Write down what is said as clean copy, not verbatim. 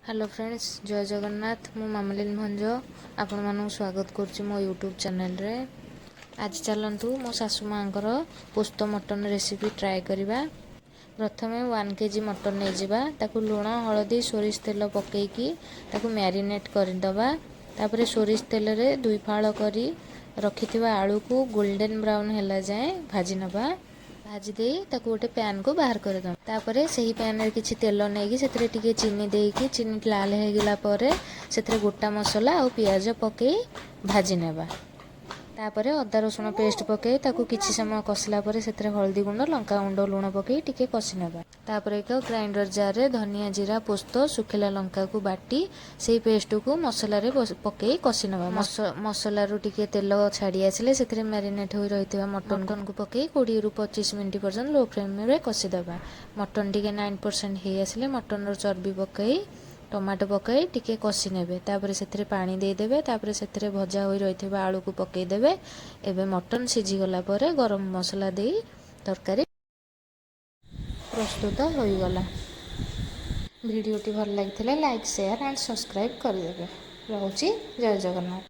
Hello friends, ଜୟ ଜଗନ୍ନାଥ। ମୁଁ ମାମଲିନ ଭଞ୍ଜ ଆପଣମାନଙ୍କୁ ସ୍ୱାଗତ କରୁଛି ମୋ ୟୁଟ୍ୟୁବ୍ ଚ୍ୟାନେଲରେ। ଆଜି ଚାଲନ୍ତୁ ମୋ ଶାଶୁ ମାଆଙ୍କର ପୋସ୍ତ ମଟନ୍ ରେସିପି ଟ୍ରାଏ କରିବା। ପ୍ରଥମେ 1 କେଜି ମଟନ୍ ନେଇଯିବା। ତାକୁ ଲୁଣ, ହଳଦୀ, ସୋରିଷ ତେଲ ପକାଇକି ତାକୁ ମ୍ୟାରିନେଟ୍ କରିଦେବା। ତାପରେ ସୋରିଷ ତେଲରେ ଦୁଇ ଫାଳ କରି ରଖିଥିବା ଆଳୁକୁ ଗୋଲ୍ଡେନ୍ ବ୍ରାଉନ୍ ହେଲା ଯାଏଁ ଭାଜି ନେବା। ଭାଜି ଦେଇ ତାକୁ ଗୋଟେ ପ୍ୟାନ୍କୁ ବାହାର କରିଦେବା। ତାପରେ ସେହି ପ୍ୟାନ୍ରେ କିଛି ତେଲ ନେଇକି ସେଥିରେ ଟିକେ ଚିନି ଦେଇକି, ଚିନି ଲାଲ ହେଇଗଲା ପରେ ସେଥିରେ ଗୋଟା ମସଲା ଆଉ ପିଆଜ ପକାଇ ଭାଜି ନେବା। ତାପରେ ଅଦା ରସୁଣ ପେଷ୍ଟ ପକାଇ ତାକୁ କିଛି ସମୟ କଷିଲା ପରେ ସେଥିରେ ହଳଦୀ ଗୁଣ୍ଡ, ଲଙ୍କା ଗୁଣ୍ଡ, ଲୁଣ ପକାଇ ଟିକେ କଷି ନେବା। ତାପରେ ଏକ ଗ୍ରାଇଣ୍ଡର ଜାର୍ରେ ଧନିଆ, ଜିରା, ପୋସ୍ତ, ଶୁଖିଲା ଲଙ୍କାକୁ ବାଟି ସେଇ ପେଷ୍ଟକୁ ମସଲାରେ ପକାଇ କଷି ନେବା। ମସଲାରୁ ଟିକେ ତେଲ ଛାଡ଼ି ଆସିଲେ ସେଥିରେ ମ୍ୟାରିନେଟ୍ ହୋଇ ରହିଥିବା ମଟନକୁ ପକାଇ 20ରୁ 25 ମିନିଟ୍ ପର୍ଯ୍ୟନ୍ତ ଲୋ ଫ୍ଲେମ୍ରେ କଷିଦେବା। ମଟନ ଟିକେ 9% ହେଇ ଆସିଲେ ମଟନର ଚର୍ବି ପକାଇ, ଟମାଟୋ ପକାଇ ଟିକେ କଷି ନେବେ। ତାପରେ ସେଥିରେ ପାଣି ଦେଇଦେବେ। ତାପରେ ସେଥିରେ ଭଜା ହୋଇ ରହିଥିବା ଆଳୁକୁ ପକାଇଦେବେ। ଏବେ ମଟନ ସିଝିଗଲା ପରେ ଗରମ ମସଲା ଦେଇ ତରକାରୀ ପ୍ରସ୍ତୁତ ହୋଇଗଲା। ଭିଡ଼ିଓଟି ଭଲ ଲାଗିଥିଲେ ଲାଇକ୍, ସେୟାର ଆଣ୍ଡ ସବସ୍କ୍ରାଇବ୍ କରିଦେବେ। ରହୁଛି, ଜୟ ଜଗନ୍ନାଥ।